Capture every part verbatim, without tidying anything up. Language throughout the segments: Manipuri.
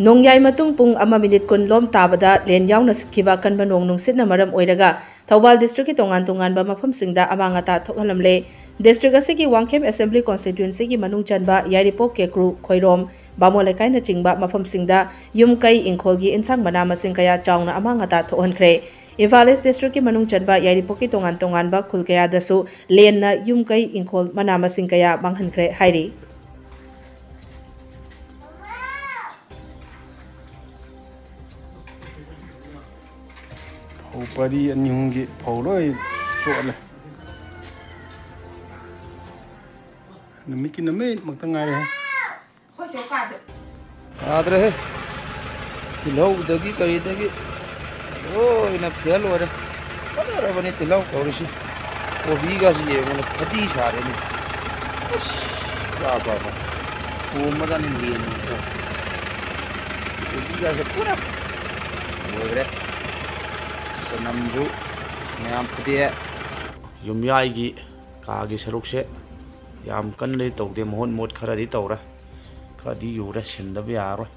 ꯅꯣꯡꯌꯥꯏ ꯃꯇꯨꯡ ꯄꯨꯡ ꯑꯃ ꯃꯤꯅꯤꯠ ꯀꯨꯟ ꯂꯣꯝ ꯇꯥꯕꯗ ꯂꯦꯟ ꯌꯥꯎꯅ ꯁꯤꯠꯈꯤꯕ ꯀꯟꯕ ꯅꯣꯡ ꯅꯨꯡꯁꯤꯠꯅ ꯃꯔꯝ ꯑꯣꯏꯔꯒ ꯊꯧꯕꯥꯜ district ꯀꯤ ꯇꯣꯉꯥꯟ ꯇꯣꯉꯥꯟꯕ ꯃꯐꯝꯁꯤꯡꯗ ꯑꯃꯥꯡ ꯑꯇꯥ ꯊꯣꯛꯍꯜꯂꯝꯂꯦ꯫ District ꯑꯁꯤꯒꯤ ꯋꯥꯡꯈꯦꯝ Assembly Constituency ꯒꯤ ꯃꯅꯨꯡ ꯆꯟꯕ ꯌꯥꯏꯔꯤꯄꯣꯛ, ꯀꯦꯀ꯭ꯔꯨ, ꯈꯣꯏꯔꯣꯝ, ꯕꯥꯃꯣꯟ ꯂꯩꯀꯥꯏꯅꯆꯤꯡꯕ ꯃꯐꯝꯁꯤꯡꯗ ꯌꯨꯝ ꯀꯩ ꯏꯪꯈꯣꯜꯒꯤ ꯏꯟꯁꯥꯡ ꯃꯅꯥ ꯃꯁꯤꯡ ꯀꯌꯥ ꯆꯥꯎꯅ ꯑꯃꯥꯡ ꯑꯇꯥ ꯊꯣꯛꯍꯟꯈ꯭ꯔꯦ꯫ ꯏꯝꯐꯥꯜ East district ꯀꯤ ꯃꯅꯨꯡ ꯆꯟꯕ ꯌꯥꯏꯔꯤꯄꯣꯛꯀꯤ ꯇꯣꯉꯥꯟ ꯇꯣꯉꯥꯟꯕ ꯈꯨꯜ ꯀꯌꯥꯗꯁꯨ ꯂꯦꯟꯅ ꯌꯨꯝ ꯀꯩ ꯏꯪꯈꯣꯜ ꯃꯅꯥ ꯃꯁꯤꯡ ꯀꯌꯥ ꯃꯥꯡꯍꯟꯈ꯭ꯔꯦ ꯍꯥꯏꯔꯤ꯫ ꯐꯧ ꯄꯔꯤ ꯑꯅꯤ ꯑꯍꯨꯝꯒꯤ ꯐꯧ ꯂꯣꯏ ꯆꯣꯠꯂꯦ꯫ ꯅꯨꯃꯤꯠꯀꯤ ꯅꯨꯃꯤꯠꯃꯛꯇ ꯉꯥꯏꯔꯦ꯫ ꯌꯥꯗ꯭ꯔꯦꯍꯦ꯫ ꯇꯤꯜꯍꯧꯗꯒꯤ ꯀꯔꯤꯗꯒꯤ ꯂꯣꯏꯅ ꯐꯦꯜ ꯑꯣꯏꯔꯦ꯫ ꯐꯖꯔꯕꯅꯤ ꯇꯤꯜꯍꯧ ꯇꯧꯔꯤꯁꯤ꯫ ꯀꯣꯕꯤꯒꯁꯤ ꯌꯦꯡꯉꯨꯅꯦ, ꯐꯗꯤ ꯁꯥꯔꯦꯅꯦ꯫ ꯑꯁ, ꯕꯥ, ꯕꯥ, ꯕꯥ꯫ ꯄꯣꯝꯃꯗꯅꯤ ꯌꯦꯡꯉꯨꯀꯣ꯫ ꯀꯣꯕꯤꯒꯁꯦ ꯄꯨꯔꯥ ꯂꯣꯏꯈ꯭ꯔꯦ꯫ ꯆꯅꯝꯁꯨ ꯃꯌꯥꯝ ꯐꯨꯗꯦꯛꯑꯦ꯫ ꯌꯨꯝꯌꯥꯏꯒꯤ ꯀꯥꯒꯤ ꯁꯔꯨꯛꯁꯦ ꯌꯥꯝ ꯀꯟꯅꯗꯤ ꯇꯧꯗꯦ, ꯃꯍꯨꯠ ꯃꯍꯨꯠ ꯈꯔꯗꯤ ꯇꯧꯔꯦ꯫ ꯈꯔꯗꯤ ꯌꯨꯔꯦ, ꯁꯤꯟꯗꯕ ꯌꯥꯔꯔꯣꯏ꯫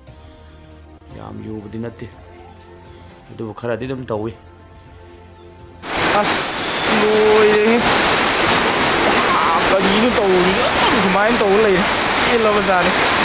ꯌꯥꯝ ꯌꯨꯕꯗꯤ ꯅꯠꯇꯦ, ꯑꯗꯨꯕꯨ ꯈꯔꯗꯤ ꯑꯗꯨꯝ ꯇꯧꯏ꯫ ꯑꯁ, ꯂꯣꯏꯔꯦꯍꯦ꯫ ꯑꯥ, ꯀꯔꯤꯅꯣ ꯇꯧꯔꯤꯗꯣ? ꯑꯗꯨꯝ ꯁꯨꯃꯥꯏꯅ ꯇꯧꯔ ꯂꯩꯔꯦ꯫ ꯄꯦꯜꯂꯕꯖꯥꯠꯅꯤ꯫